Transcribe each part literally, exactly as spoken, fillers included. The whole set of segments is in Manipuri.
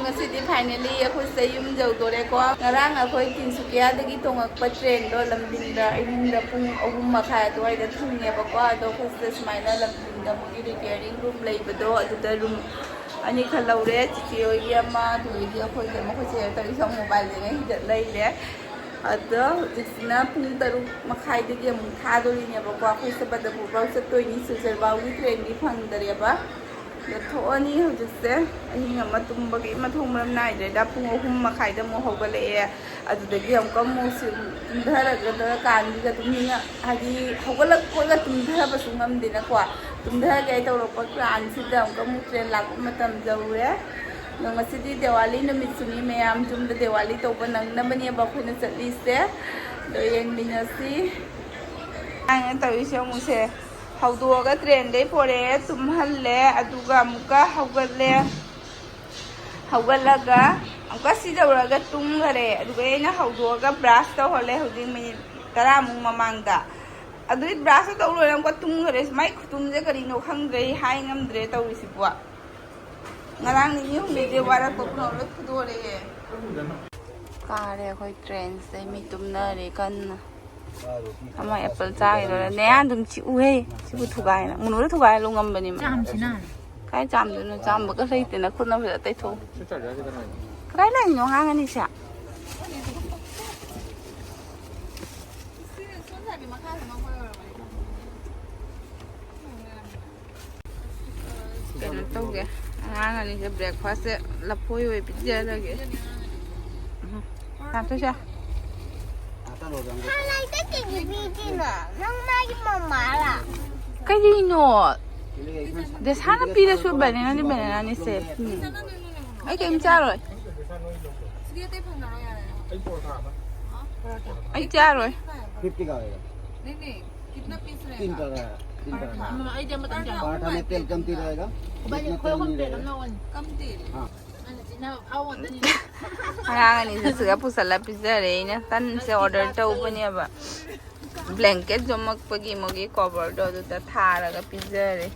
ꯉꯁꯤꯗꯤ finally ꯑꯩꯈꯣꯏꯁꯦ ꯌꯨꯝ ꯌꯧꯗꯣꯔꯦꯀꯣ꯫ ꯉꯔꯥꯡ ꯑꯩꯈꯣꯏ ꯇꯤꯟꯁꯨꯀꯤꯌꯥꯗꯒꯤ ꯇꯣꯡꯉꯛꯄ train ꯗꯣ ꯂꯝꯗꯤꯡꯗ ꯑꯍꯤꯡꯗ ꯄꯨꯡ ꯑꯍꯨꯝ ꯃꯈꯥꯏ ꯑꯗꯨꯋꯥꯏꯗ ꯊꯨꯡꯉꯦꯕꯀꯣ꯫ ꯑꯗꯣ ꯑꯩꯈꯣꯏꯁꯦ ꯁꯨꯃꯥꯏꯅ ꯂꯝꯗꯤꯡꯗ ꯃꯣꯏꯒꯤ repairing room ꯂꯩꯕꯗꯣ, ꯑꯗꯨꯗ room ꯑꯅꯤꯈꯛ ꯂꯧꯔꯦ꯫ ꯆꯤꯆꯦ ꯍꯣꯏꯒꯤ ꯑꯃ, ꯑꯗꯨꯗꯒꯤ ꯑꯩꯈꯣꯏꯒꯤ ꯑꯃ꯫ ꯑꯩꯈꯣꯏ ꯆꯦ ꯇꯧꯔꯤꯁꯦ mobile ꯌꯦꯡꯉ ꯁꯤꯗ ꯂꯩꯔꯦ꯫ ꯑꯗꯣ ꯍꯧꯖꯤꯛꯁꯤꯅ ꯄꯨꯡ ꯇꯔꯨꯛ ꯃꯈꯥꯏꯗꯒꯤ ꯑꯃꯨꯛ ꯊꯥꯗꯣꯔꯤꯅꯦꯕꯀꯣ꯫ ꯑꯩꯈꯣꯏꯁꯦ ꯕꯗꯄꯨꯔ ꯐꯥꯎ ꯆꯠꯇꯣꯏꯅꯤ꯫ ꯁꯤꯜꯆꯔ ꯐꯥꯎꯒꯤ train ꯗꯤ ꯐꯪꯗꯔꯦꯕ꯫ ꯑꯗꯣ ꯊꯣꯛꯑꯅꯤ ꯍꯧꯖꯤꯛꯁꯦ꯫ ꯑꯍꯤꯡ ꯑꯃ ꯇꯨꯝꯕꯒꯤ ꯃꯊꯣꯡ ꯃꯔꯝ ꯅꯥꯏꯗ꯭ꯔꯦꯗ꯫ ꯄꯨꯡ ꯑꯍꯨꯝ ꯃꯈꯥꯏꯗ ꯑꯃꯨꯛ ꯍꯧꯒꯠꯂꯛꯑꯦ꯫ ꯑꯗꯨꯗꯒꯤ ꯑꯃꯨꯛꯀ ꯑꯃꯨꯛ ꯁꯤ ꯇꯨꯝꯊꯔꯒꯗ꯭ꯔꯥ ꯀꯥꯟꯁꯤꯗ ꯑꯗꯨꯝ ꯅꯤꯡꯉ-, ꯍꯥꯏꯗꯤ ꯍꯧꯒꯠꯂꯛꯄꯒ ꯇꯨꯝꯊꯕꯁꯨ ꯉꯝꯗꯦꯅꯀꯣ꯫ ꯇꯨꯝꯊꯒꯦ ꯇꯧꯔꯛꯄ ꯀꯥꯟꯁꯤꯗ ꯑꯃꯨꯛꯀ ꯑꯃꯨꯛ train ꯂꯥꯛꯄ ꯃꯇꯝ ꯌꯧꯔꯦ꯫ ꯑꯗꯣ ꯉꯁꯤꯗꯤ ꯗꯤꯋꯥꯂꯤ ꯅꯨꯃꯤꯠꯁꯨꯅꯤ, ꯃꯌꯥꯝ ꯌꯨꯝꯗ ꯗꯤꯋꯥꯂꯤ ꯇꯧꯕ ꯅꯪꯅꯕꯅꯦꯕ ꯑꯩꯈꯣꯏꯅ ꯆꯠꯂꯤꯁꯦ꯫ ꯑꯗꯣ ꯌꯦꯡꯃꯤꯟꯅꯁꯤ꯫ ꯑꯩꯅ ꯇꯧꯔꯤꯁꯦ ꯑꯃꯨꯛꯁꯦ, ꯍꯧꯗꯣꯛꯑꯒ train ꯗꯩ ꯄꯣꯔꯛꯑꯦ, ꯇꯨꯝꯍꯜꯂꯦ, ꯑꯗꯨꯒ ꯑꯃꯨꯛꯀ ꯍꯧꯒꯠꯂꯦ꯫ ꯍꯧꯒꯠꯂꯒ ꯑꯃꯨꯛꯀ ꯁꯤ ꯇꯧꯔꯒ ꯇꯨꯝꯈꯔꯦ꯫ ꯑꯗꯨꯒ ꯑꯩꯅ ꯍꯧꯗꯣꯛꯑꯒ brush ꯇꯧꯍꯜꯂꯦ ꯍꯧꯖꯤꯛ minute ꯇꯔꯥꯃꯨꯛ ꯃꯃꯥꯡꯗ꯫ ꯑꯗꯨꯗꯤ brush ꯇꯧ ꯂꯣꯏꯔ ꯑꯃꯨꯛꯀ ꯇꯨꯝꯈꯔꯦ꯫ ꯃꯥꯏ ꯈꯨꯇꯨꯝꯁꯦ ꯀꯔꯤꯅꯣ ꯈꯪꯗ꯭ꯔꯦ, ꯑꯩ ꯍꯥꯏ ꯉꯝꯗ꯭ꯔꯦ ꯇꯧꯔꯤꯁꯤꯕꯣ꯫ ꯉꯔꯥꯡ ꯅꯤꯅꯤ ꯍꯨꯝꯅꯤꯗꯤ ꯋꯥꯔꯛꯄ ꯄꯨꯝꯅꯃꯛ ꯂꯣꯏ ꯐꯨꯗꯣꯔꯛꯑꯦ꯫ ꯀꯥꯔꯦ ꯑꯩꯈꯣꯏ train ꯁꯦ, ꯃꯤ ꯇꯨꯝꯅꯔꯤ ꯀꯟꯅ꯫ ꯑꯃ apple ꯆꯥꯈꯤꯗꯣꯔꯦ꯫ ꯅꯌꯥ ꯑꯗꯨꯝ ꯆꯤꯛꯎꯍꯦ꯫ ꯁꯤꯕꯨ ꯊꯨꯒꯥꯏꯅ꯫ ꯃꯨꯅꯨꯗ ꯊꯨꯒꯥꯏ ꯍꯥꯏꯔꯣ ꯉꯝꯕꯅꯤ ꯃꯥ꯫ ꯆꯥꯝꯁꯤꯅ꯫ ꯀꯥꯏ ꯆꯥꯝꯗꯣꯏꯅꯣ? ꯆꯥꯝꯕꯒ ꯂꯩꯇꯦ꯫ ꯅꯈꯨꯠꯅ ꯐꯖꯅ ꯇꯩꯊꯣꯛꯎ꯫ ꯀꯗꯥꯏ ꯂꯥꯛꯏꯅꯣ ꯑꯉꯥꯡ ꯑꯅꯤꯁꯦ? ꯀꯩꯅꯣ ꯇꯧꯒꯦ, ꯑꯉꯥꯡ ꯑꯅꯤꯁꯦ breakfast ꯁꯦ ꯂꯐꯣꯏ ꯑꯣꯏ ꯄꯤꯖꯔꯒꯦ꯫ ꯎꯝ꯫ ꯇꯥꯟꯊꯣꯏꯁꯦ꯫ ꯀꯅꯥꯏꯗ ꯀꯦꯖꯤ ꯄꯤꯗꯣꯏꯅꯣ? ꯅꯪ ꯃꯥꯒꯤ ꯃꯃꯥꯔꯥ? ꯀꯔꯤꯅꯣ? ꯗꯦꯁꯥꯅ ꯄꯤꯔꯁꯨ banana ꯅꯤ, banana ꯅꯤ ꯁꯦ꯫ ꯎꯝ꯫ ꯑꯩ ꯀꯩꯝ ꯆꯥꯔꯣꯏ꯫ ꯑꯩ ꯆꯥꯔꯣꯏ꯫ फिफ्टी का आएगा। नहीं, नहीं, कितना पीस रहेगा? तीन पराठा है, तीन पराठा। ꯎꯝ, ꯑꯩꯗꯤ ꯑꯃꯇꯪ ꯆꯥꯒꯦ꯫ पराठा में तेल कमती रहेगा, ꯏꯕꯥꯅꯤ जितना ꯑꯩꯈꯣꯏ तेल ꯑꯍꯨꯝ नहीं plate रहेगा। ꯑꯃ ꯂꯧꯔꯅꯤ꯫ ꯀꯝꯗꯤ? हाँ। ꯑꯉꯥꯡ ꯑꯅꯤꯁꯤꯁꯨꯒ ꯄꯨꯁꯜꯂ ꯄꯤꯖꯔꯦ꯫ ꯑꯩꯅ ꯇꯟꯁꯦ order ꯇꯧꯕꯅꯦꯕ꯫ Blanket ꯌꯣꯝꯃꯛꯄꯒꯤ ꯃꯣꯏꯒꯤ cover ꯗꯣ ꯑꯗꯨꯗ ꯊꯥꯔꯒ ꯄꯤꯖꯔꯦ꯫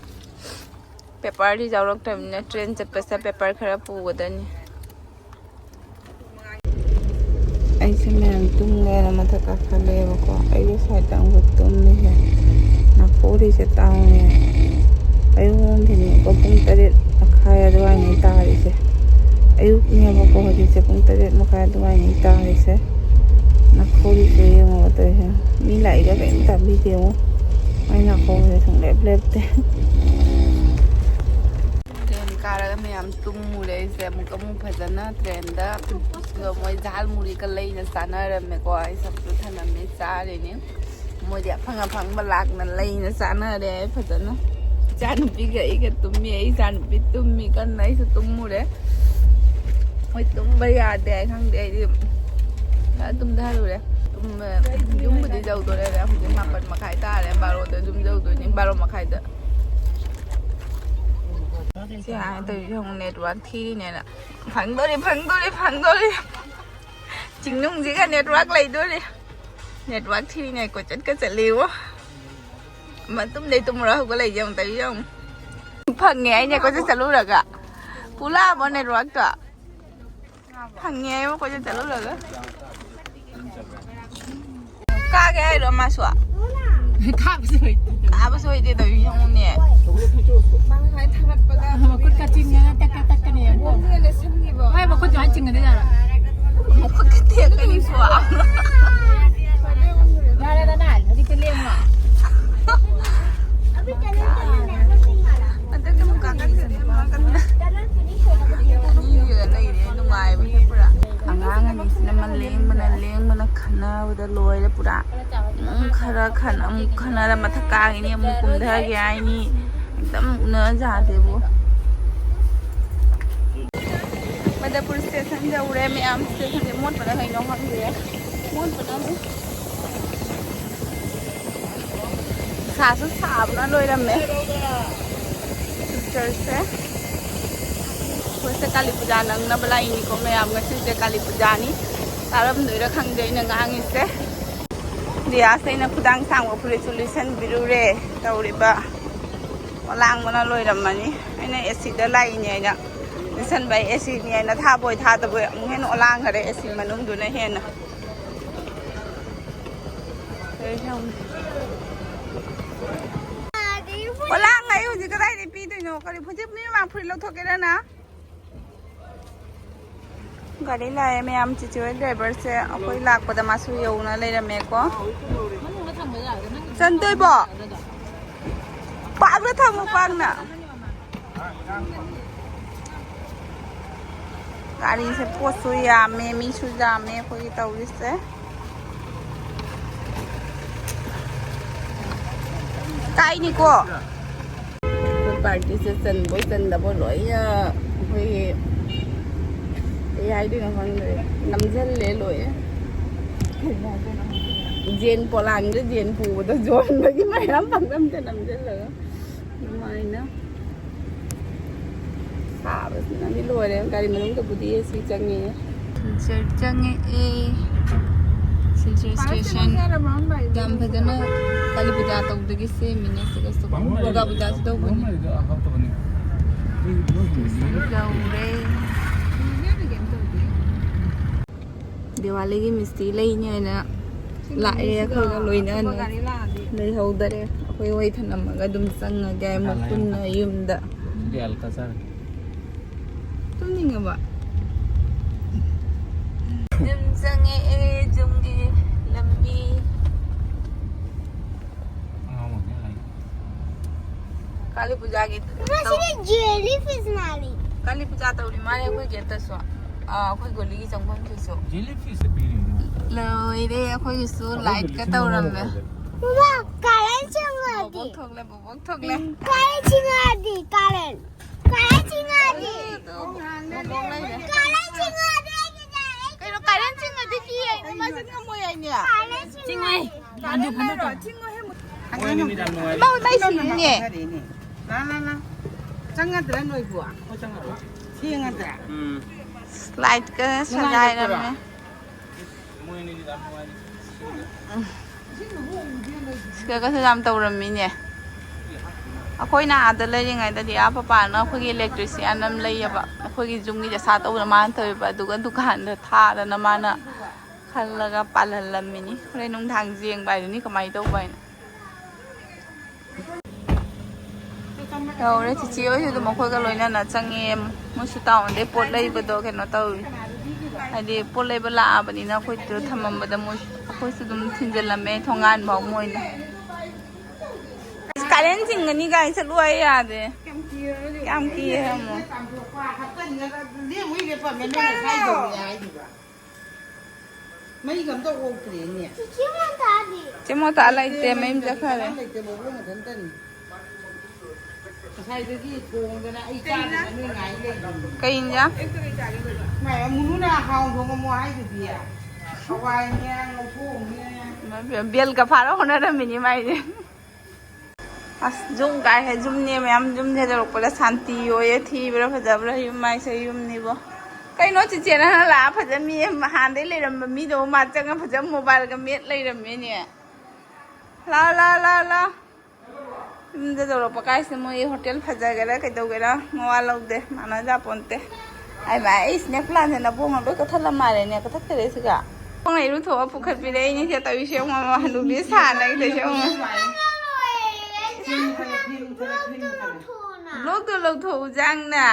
Paper ꯗꯤ ꯌꯥꯎꯔꯛꯇꯕꯅꯤꯅ train ꯆꯠꯄꯁꯤꯗ paper ꯈꯔ ꯄꯨꯒꯗꯅꯤ꯫ ꯇꯨꯝꯒꯦꯅ ꯃꯊꯛ ꯀꯥꯈꯠꯂꯛꯑꯦꯕꯀꯣ꯫ ꯑꯩꯒꯤ ꯁꯥꯏꯠꯇ ꯑꯃꯨꯛ ꯇꯨꯝꯃꯤꯁꯦ꯫ ꯅꯥꯀꯣꯔꯤꯁꯦ ꯇꯥꯡꯉꯦ꯫ ꯑꯌꯨꯛ ꯅꯨꯡꯊꯤꯟꯀꯣ ꯄꯨꯡ ꯇꯔꯦꯠ ꯃꯈꯥꯏ ꯑꯗꯨꯋꯥꯏꯅꯦ ꯇꯥꯔꯤꯁꯦ꯫ ꯑꯌꯨꯛꯅꯦꯕꯀꯣ ꯍꯧꯖꯤꯛꯁꯦ ꯄꯨꯡ ꯇꯔꯦꯠ ꯃꯈꯥꯏ ꯑꯗꯨꯋꯥꯏꯅꯦ ꯇꯥꯔꯤꯁꯦ꯫ ꯅꯥꯀꯣꯔꯤꯁꯦ ꯌꯦꯡꯉꯣ ꯇꯧꯔꯤꯁꯦ꯫ ꯃꯤ ꯂꯥꯛꯏꯒ ꯀꯔꯤꯝ ꯇꯥꯕꯤꯗꯦ ꯌꯦꯡꯉꯣ꯫ ꯃꯥꯏ ꯅꯥꯀꯣꯔꯤꯁꯦ ꯁꯨꯡꯂꯦꯞ ꯂꯦꯞꯇꯦ꯫ ꯇ꯭ꯔꯦꯟ ꯀꯥꯔꯒ ꯃꯌꯥꯝ ꯇꯨꯝꯃꯨꯔꯦ ꯑꯩꯁꯦ꯫ ꯑꯃꯨꯛ ꯑꯃꯨꯛ ꯐꯖꯅ ꯇ꯭ꯔꯦꯟꯗ ꯑꯗꯣ ꯃꯣꯏ ꯖꯥꯜ ꯃꯨꯔꯤꯒ ꯂꯩꯅ ꯆꯥꯅꯔꯝꯃꯦꯀꯣ꯫ ꯑꯩ ꯁꯞꯁꯨ ꯊꯅꯝꯃꯦ ꯆꯥꯔꯤꯅꯤ꯫ ꯃꯣꯏꯗꯤ ꯑꯐꯪ ꯑꯐꯪꯕ ꯂꯥꯛꯅ ꯂꯩꯅ ꯆꯥꯅꯔꯦ ꯐꯖꯅ꯫ ꯏꯆꯥꯅꯨꯄꯤꯒ ꯑꯩꯒ ꯇꯨꯝꯃꯤ꯫ ꯑꯩ ꯏꯆꯥꯅꯨꯄꯤ ꯇꯨꯝꯃꯤ ꯀꯟꯅ꯫ ꯑꯩꯁꯨ ꯇꯨꯝꯃꯨꯔꯦ꯫ ꯃꯣꯏ ꯇꯨꯝꯕ ꯌꯥꯗꯦ ꯈꯪꯗꯦ꯫ ꯑꯩꯗꯤ ꯈꯔ ꯇꯨꯝꯊꯔꯨꯔꯦ꯫ ꯇꯨꯝꯕ-, ꯌꯨꯝꯕꯨꯗꯤ ꯌꯧꯗꯣꯔꯦ꯫ ꯍꯧꯖꯤꯛ ꯃꯥꯄꯟ ꯃꯈꯥꯏ ꯇꯥꯔꯦ꯫ ꯕꯥꯔꯣꯗ ꯌꯨꯝ ꯌꯧꯗꯣꯏꯅꯤ꯫ ꯕꯥꯔꯣ ꯃꯈꯥꯏꯗ꯫ ꯁꯤ ꯍꯥꯏꯅ ꯇꯧꯔꯤꯁꯦ ꯌꯦꯡꯉꯨ, ꯅꯦꯠꯋꯥꯛ ꯊꯤꯔꯤꯅꯦꯅ꯫ ꯐꯪꯗꯣꯔꯤ, ꯐꯪꯗꯣꯔꯤ, ꯐꯪꯗꯣꯔꯤ꯫ ꯆꯤꯡꯅꯨꯡꯁꯤꯒ ꯅꯦꯠꯋꯥꯛ ꯂꯩꯗꯣꯔꯤ꯫ ꯅꯦꯠꯋꯥꯛ ꯊꯤꯔꯤꯉꯩ ꯀꯣꯏꯆꯠꯀ ꯆꯠꯂꯤꯕꯣ꯫ ꯃꯇꯨꯝꯗꯩ ꯇꯨꯝꯃꯨꯔ ꯍꯧꯒꯠꯂꯛꯏꯁꯦ ꯑꯃꯨꯛꯇ ꯌꯦꯡꯉꯨ꯫ ꯐꯪꯉꯦ ꯑꯩꯅ ꯀꯣꯏꯆꯠ ꯆꯠꯂꯨꯔꯒ꯫ ꯄꯨꯂꯥꯕꯣ ꯅꯦꯠꯋꯥꯛꯇꯣ꯫ ꯐꯪꯉꯦ ꯑꯩꯕꯨ ꯀꯣꯏꯆꯠ ꯆꯠꯂꯨꯔꯒ꯫ ꯀꯥꯒꯦ ꯍꯥꯏꯔꯣ ꯃꯥꯁꯨ? ꯀꯥꯕꯁꯨ ꯍꯩꯇꯦ꯫ ꯀꯥꯕꯁꯨ ꯍꯩꯇꯦ ꯇꯧꯔꯤꯁꯦ ꯌꯦꯡꯉꯨꯅꯦ꯫ ꯃꯥ ꯉꯁꯥꯏ ꯊꯥꯒꯠꯄꯗ ꯃꯈꯨꯠ ꯀꯥꯆꯤꯟꯗꯅ ꯇꯛ ꯇꯛ ꯇꯛꯀꯅꯤ꯫ ꯃꯣꯟꯗꯨꯅ ꯂꯦꯞꯁꯟꯈꯤꯕ꯫ ꯃꯥꯏ ꯃꯈꯨꯠꯇꯨ ꯍꯥꯏ ꯆꯤꯡꯒꯅꯤ ꯌꯥꯔꯣꯏ꯫ ꯃꯈꯨꯠꯀ ꯇꯦꯛꯀꯅꯤꯀꯣ꯫ ꯌꯥꯔꯦꯗꯅ, ꯍꯧꯖꯤꯛꯇꯤ ꯂꯦꯡꯉꯣ꯫ ꯍꯟꯗꯛꯇꯤ ꯑꯃꯨꯛ ꯀꯥꯈꯠꯈ꯭ꯔꯗꯤ ꯃꯥ ꯀꯟꯅ ꯂꯩꯔꯦ, ꯅꯨꯡꯉꯥꯏꯕꯁꯦ ꯄꯨꯔꯥ꯫ ꯑꯉꯥꯡ ꯑꯅꯤꯁꯤꯅ ꯑꯃ ꯂꯦꯡꯕꯅ, ꯂꯦꯡꯕꯅ ꯈꯟꯅꯕꯗ ꯂꯣꯏꯔꯦ ꯄꯨꯔꯥ꯫ ꯑꯃꯨꯛ ꯈꯔ ꯈꯟ-, ꯑꯃꯨꯛ ꯈꯟꯅꯔ ꯃꯊꯛ ꯀꯥꯈꯤꯅꯤ, ꯑꯃꯨꯛ ꯀꯨꯝꯊꯒꯦ ꯍꯥꯏꯅꯤ꯫ ꯑꯝꯇ ꯑꯃꯨꯛ ꯎꯅ ꯌꯥꯗꯦꯕꯨ꯫ ꯃꯅꯤꯄꯨꯔ ꯁ꯭ꯇꯦꯁꯟ ꯌꯧꯔꯦ ꯃꯌꯥꯝ꯫ ꯁ꯭ꯇꯦꯁꯟꯁꯦ ꯃꯣꯠꯄꯅ ꯀꯩꯅꯣ ꯈꯪꯗꯦ꯫ ꯃꯣꯠꯄꯅ ꯑꯃꯨꯛ꯫ ꯁꯥꯁꯨ ꯁꯥꯕꯅ ꯂꯣꯏꯔꯝꯃꯦ꯫ ꯄꯤꯛꯆꯔꯁꯦ꯫ ꯑꯩꯈꯣꯏꯁꯦ ꯀꯥꯂꯤ ꯄꯨꯖꯥ ꯅꯪꯅꯕ ꯂꯥꯛꯏꯅꯤꯀꯣ ꯃꯌꯥꯝ꯫ ꯉꯁꯤꯁꯦ ꯀꯥꯂꯤ ꯄꯨꯖꯥꯅꯤ꯫ ꯇꯥꯔꯝꯗꯣꯏꯔꯥ ꯈꯪꯗꯦ ꯑꯩꯅ ꯉꯥꯡꯉꯤꯁꯦ꯫ ꯔꯤꯌꯥꯁ ꯑꯩꯅ ꯈꯨꯗꯥꯡ ꯁꯥꯡꯕ ꯐꯨꯔꯤꯠꯁꯨ ꯂꯤꯠꯁꯟꯕꯤꯔꯨꯔꯦ꯫ ꯇꯧꯔꯤꯕ ꯑꯣꯂꯥꯡꯕꯅ ꯂꯣꯏꯔꯝꯃꯅꯤ꯫ ꯑꯩꯅ ꯑꯦ ꯁꯤꯗ ꯂꯥꯛꯏꯅꯦ ꯑꯩꯅ꯫ ꯂꯤꯠꯁꯟꯕ ꯑꯦ ꯁꯤꯅꯤ ꯍꯥꯏꯅ ꯊꯥꯕꯣꯏ ꯊꯥꯗꯕꯣꯏ ꯑꯃꯨꯛ ꯍꯦꯟꯅ ꯑꯣꯂꯥꯡꯈꯔꯦ ꯑꯦ ꯁꯤ ꯃꯅꯨꯡꯗꯨꯅ ꯍꯦꯟꯅ꯫ ꯑꯣꯂꯥꯡ, ꯑꯩ ꯍꯧꯖꯤꯛ ꯀꯗꯥꯏꯗꯩ ꯄꯤꯗꯣꯏꯅꯣ? ꯀꯔꯤ ꯐꯨꯔꯤꯠ, ꯃꯤ ꯃꯃꯥꯡ ꯐꯨꯔꯤꯠ ꯂꯧꯊꯣꯛꯀꯦꯔ ꯅꯪ? ꯒꯥꯔꯤ ꯂꯥꯛꯑꯦ ꯃꯌꯥꯝ, ꯆꯤꯆꯦ ꯍꯣꯏ ꯗ꯭ꯔꯥꯏꯚꯔꯁꯦ ꯑꯩꯈꯣꯏ ꯂꯥꯛꯄꯗ ꯃꯥꯁꯨ ꯌꯧꯅ ꯂꯩꯔꯝꯃꯦꯀꯣ꯫ ꯆꯟꯗꯣꯏꯕꯣ? ꯄꯥꯛꯅ ꯊꯝꯃꯨ, ꯄꯥꯛꯅ꯫ ꯒꯥꯔꯤꯁꯦ ꯄꯣꯠꯁꯨ ꯌꯥꯝꯃꯦ, ꯃꯤꯁꯨ ꯌꯥꯝꯃꯦ ꯑꯩꯈꯣꯏꯒꯤ ꯇꯧꯔꯤꯁꯦ꯫ ꯀꯥꯏꯅꯤꯀꯣ꯫ ꯑꯩꯈꯣꯏ ꯄꯥꯔꯇꯤꯁꯦ ꯆꯟꯕꯣꯏ ꯆꯟꯗꯕꯣꯏ ꯂꯣꯏꯅ ꯑꯩꯈꯣꯏꯒꯤ ꯀꯩ ꯍꯥꯏꯗꯣꯏꯅꯣ ꯈꯪꯗ꯭ꯔꯦ, ꯅꯝꯁꯤꯜꯂꯦ ꯂꯣꯏꯅ꯫ ꯖꯦꯟ ꯄꯣꯂꯥꯡꯗ ꯖꯦꯟ ꯄꯨꯕꯗꯣ ꯌꯣꯟꯕꯒꯤ ꯃꯌꯥꯝ ꯄꯪꯅꯝꯗ ꯅꯝꯁꯤꯜꯂꯒ ꯑꯗꯨꯃꯥꯏꯅ꯫ ꯁꯥꯕꯁꯤꯅꯗꯤ ꯂꯣꯏꯔꯦ꯫ ꯒꯥꯔꯤ ꯃꯅꯨꯡꯗꯕꯨꯗꯤ ꯑꯦ ꯁꯤ ꯆꯪꯉꯦ꯫ ꯁꯤꯜꯆꯔ ꯆꯪꯉꯛꯑꯦ꯫ ꯁꯤꯜꯆꯔ ꯁ꯭ꯇꯦꯁꯟ꯫ ꯌꯥꯝ ꯐꯖꯅ ꯀꯥꯂꯤ ꯄꯨꯖꯥ ꯇꯧꯕꯗꯒꯤ ꯁꯦꯝꯃꯤꯅꯦ꯫ ꯁꯤꯗꯁꯨ ꯗꯨꯔꯒꯥ ꯄꯨꯖꯥꯁꯨ ꯇꯧꯕꯅꯤ꯫ ꯌꯧꯔꯦ꯫ ꯗꯤꯋꯥꯂꯤꯒꯤ ꯃꯤꯁꯇꯤ ꯂꯩꯅꯤ ꯍꯥꯏꯅ ꯂꯥꯛꯑꯦ ꯑꯩꯈꯣꯏꯒ ꯂꯣꯏꯅꯅ꯫ ꯂꯩꯍꯧꯗꯔꯦ꯫ ꯑꯩꯈꯣꯏ ꯋꯥꯔꯤ ꯊꯅꯝꯃꯒ ꯑꯗꯨꯝ ꯆꯪꯉꯒꯦ ꯑꯃꯨꯛ ꯄꯨꯟꯅ ꯌꯨꯝꯗ꯫ ꯇꯨꯝꯅꯤꯡꯉꯕ? ꯌꯨꯝ ꯆꯪꯉꯛꯑꯦ, ꯌꯨꯝꯒꯤ ꯂꯝꯕꯤ꯫ ꯀꯥꯂꯤ ꯄꯨꯖꯥꯒꯤ ꯃꯁꯤꯗꯤ ꯖꯦꯂꯤ ꯐꯤꯁ ꯃꯥꯜꯂꯤ꯫ ꯀꯥꯂꯤ ꯄꯨꯖꯥ ꯇꯧꯔꯤ ꯃꯥꯜꯂꯦ ꯑꯩꯈꯣꯏ ꯒꯦꯠꯇꯁꯨ꯫ ꯑꯥ, ꯑꯩꯈꯣꯏ ꯒꯣꯂꯤꯒꯤ ꯆꯪꯐꯝꯁꯤꯁꯨ꯫ ꯖꯦꯂꯤ ꯐꯤꯁ ꯄꯤꯔꯤ꯫ ꯂꯣꯏꯔꯦ, ꯑꯩꯈꯣꯏꯒꯤꯁꯨ ꯂꯥꯏꯠꯀ ꯇꯧꯔꯝꯃꯦ꯫ ꯃꯃꯥ, ꯀꯔꯦꯟ ꯆꯪꯉꯗꯤ꯫ ꯕꯣꯕꯣꯛ ꯊꯣꯛꯂꯦ, ꯕꯣꯕꯣꯛ ꯊꯣꯛꯂꯦ꯫ ꯀꯔꯦꯟ ꯆꯤꯡꯉꯗꯤ, ꯀꯔꯦꯟ꯫ ꯀꯔꯦꯟ ꯆꯤꯡꯉꯗꯤ꯫ ꯑꯗꯨ ꯕꯣꯕꯣꯛ ꯂꯩꯔꯦ꯫ ꯀꯔꯦꯟ ꯆꯤꯡꯉꯗꯤ ꯑꯩꯒꯤꯗ, ꯑꯩꯒꯤꯗ꯫ ꯀꯩꯅꯣ, ꯀꯔꯦꯟ ꯆꯤꯡꯉꯗꯤ ꯀꯤ ꯍꯥꯏꯅꯤ, ꯃꯥꯁꯦ ꯉꯝꯃꯣꯏ ꯍꯥꯏꯅꯦ꯫ ꯀꯔꯦꯟ ꯆꯤꯡꯉꯗꯤ꯫ ꯆꯤꯡꯉꯣ ꯍꯦ꯫ ꯃꯥ ꯃꯩ ꯁꯤꯜꯂꯤꯅꯦ꯫ ꯂꯥ, ꯂꯥ, ꯂꯥ꯫ ꯆꯪꯒꯗ꯭ꯔꯥ ꯅꯣꯏꯕꯨ? ꯊꯦꯡꯉꯗ꯭ꯔꯥ? ꯂꯥꯏꯠꯀ ꯁꯒꯥꯏꯔꯝꯃꯦ꯫ ꯁꯤꯗꯒꯁꯨ ꯌꯥꯝ ꯇꯧꯔꯝꯃꯤꯅꯦ꯫ ꯑꯩꯈꯣꯏꯅ ꯑꯥꯗ ꯂꯩꯔꯤꯉꯩꯗꯗꯤ ꯑꯥ ꯄꯄꯥꯅ ꯑꯩꯈꯣꯏꯒꯤ electrician ꯑꯃ ꯂꯩꯌꯦꯕ, ꯑꯩꯈꯣꯏꯒꯤ ꯌꯨꯝꯒꯤ ꯑꯁꯥ ꯇꯧꯕꯗ ꯃꯥꯅ ꯇꯧꯋꯦꯕ꯫ ꯑꯗꯨꯒ ꯗꯨꯀꯥꯟꯗ ꯊꯥꯗꯅ ꯃꯥꯅ ꯈꯜꯂꯒ ꯄꯥꯜꯍꯜꯂꯝꯃꯤꯅꯤ꯫ ꯍꯣꯔꯦꯟ ꯅꯨꯡꯗꯥꯡ ꯌꯦꯡꯕ ꯍꯥꯏꯗꯨꯅꯤ ꯀꯃꯥꯏꯅ ꯇꯧꯕ ꯍꯥꯏꯅ꯫ ꯌꯧꯔꯦ꯫ ꯆꯤꯆꯦ ꯍꯣꯏꯁꯨ ꯑꯗꯨꯝ ꯑꯩꯈꯣꯏꯒ ꯂꯣꯏꯅꯅ ꯆꯪꯉꯦ꯫ ꯃꯣꯏꯁꯨ ꯇꯥꯎꯟꯗꯩ ꯄꯣꯠ ꯂꯩꯕꯗꯣ ꯀꯩꯅꯣ ꯇꯧꯔꯤ꯫ ꯍꯥꯏꯗꯤ ꯄꯣꯠ ꯂꯩꯕ ꯂꯥꯛꯑꯕꯅꯤꯅ ꯑꯩꯈꯣꯏꯗꯣ ꯊꯝꯃꯝꯕꯗ ꯃꯣꯏ, ꯑꯩꯈꯣꯏꯁꯨ ꯑꯗꯨꯝ ꯊꯤꯟꯖꯜꯂꯝꯃꯦ ꯊꯣꯡꯒꯥꯟ ꯐꯥꯎ ꯃꯣꯏꯅ꯫ ꯑꯁ, ꯀꯥꯔꯦꯟ ꯆꯤꯡꯒꯅꯤ ꯀꯥꯏꯅ ꯆꯠꯂꯨ ꯍꯥꯏ ꯌꯥꯗꯦ꯫ ꯌꯥꯝ ꯀꯤꯌꯦ ꯑꯃꯨꯛ꯫ ꯃꯩꯒ ꯑꯝꯇ ꯑꯣꯛꯇ꯭ꯔꯦꯅꯦ꯫ ꯆꯤꯆꯦ ꯃꯣꯟꯇꯥꯗꯤ? ꯆꯦ ꯃꯣꯟꯇꯥ ꯂꯩꯇꯦ, ꯃꯌꯨꯝ ꯆꯠꯈ꯭ꯔꯦ꯫ ꯂꯩꯇꯦ, ꯕꯣꯕꯣꯛ ꯃꯊꯟꯇꯅꯤ꯫ ꯉꯁꯥꯏꯗꯒꯤ ꯊꯣꯡꯗꯅ ꯑꯩ ꯆꯥꯗꯅ ꯅꯣꯏ ꯉꯥꯏ ꯂꯩꯕꯅꯤ꯫ ꯀꯩ ꯏꯟꯖꯥꯡ? ꯃꯥꯏ ꯃꯨꯅꯨꯅ ꯍꯥꯎ ꯊꯣꯡꯉꯝꯃꯣ ꯍꯥꯏꯗꯨꯗꯤ꯫ ꯍꯋꯥꯏꯅꯦ, ꯉꯧꯊꯣꯡꯅꯦ꯫ ꯏꯃꯥ ꯏꯕꯦꯝꯃ, ꯕꯦꯜꯒ ꯐꯥꯔ ꯍꯣꯠꯅꯔꯝꯃꯤꯅꯤ ꯃꯥꯏꯁꯦ꯫ ꯑꯁ, ꯖꯨꯝ ꯀꯥꯏ ꯍꯦ, ꯖꯨꯝꯅꯦ ꯃꯌꯥꯝ ꯖꯨꯝꯁꯦ ꯇꯧꯔꯛꯄꯗ ꯁꯥꯟꯇꯤ ꯑꯣꯏꯌꯦ꯫ ꯊꯤꯕ꯭ꯔꯥ ꯐꯖꯕ꯭ꯔꯥ ꯌꯨꯝ ꯃꯥꯏꯁꯦ ꯌꯨꯝꯅꯤꯕꯣ꯫ ꯀꯩꯅꯣ ꯆꯤꯆꯦꯅ ꯍꯥꯟꯅ ꯂꯥꯛꯑ ꯐꯖꯅ ꯃꯤ ꯍꯥꯟꯅꯗꯩ ꯂꯩꯔꯝꯕ ꯃꯤꯗꯣ ꯃꯥ ꯆꯪꯉ ꯐꯖꯅ ꯃꯣꯕꯥꯏꯜꯒ ꯃꯦꯠ ꯂꯩꯔꯝꯃꯦꯅꯦ꯫ ꯂꯥ, ꯂꯥ, ꯂꯥ, ꯂꯥ꯫ ꯌꯨꯝꯗ ꯇꯧꯔꯛꯄ ꯀꯥꯏꯁꯦ ꯃꯣꯏ ꯍꯣꯇꯦꯜ ꯐꯖꯒꯦꯔꯥ ꯀꯩꯗꯧꯒꯦꯔꯥ ꯃꯋꯥ ꯂꯧꯗꯦ꯫ ꯃꯥꯟꯅꯖ ꯄꯣꯟꯇꯦ꯫ ꯑꯩ ꯃꯥ, ꯑꯩ ꯁ꯭ꯅꯦꯛ ꯄ꯭ꯂꯥꯟꯁꯦ ꯅꯕꯣꯡꯅ ꯂꯣꯏ ꯀꯛꯊꯠꯂ ꯃꯥꯜꯂꯦꯅꯦ꯫ ꯀꯛꯊꯠꯈ꯭ꯔꯦ ꯁꯤꯒ꯫ ꯈꯣꯡꯅ ꯏꯔꯨꯊꯣꯛꯑ ꯄꯨꯈꯠꯄꯤꯔꯛꯏꯅꯦ ꯁꯦ ꯇꯧꯔꯤꯁꯦ꯫ ꯌꯦꯡꯉꯣ, ꯃꯃꯥ ꯍꯅꯨꯕꯤ ꯁꯥꯟꯅꯩꯗꯣ ꯌꯦꯡꯉꯣ꯫ ꯕ꯭ꯂꯣꯛꯇꯣ ꯂꯧꯊꯣꯛꯎ ꯖꯥꯡꯅ꯫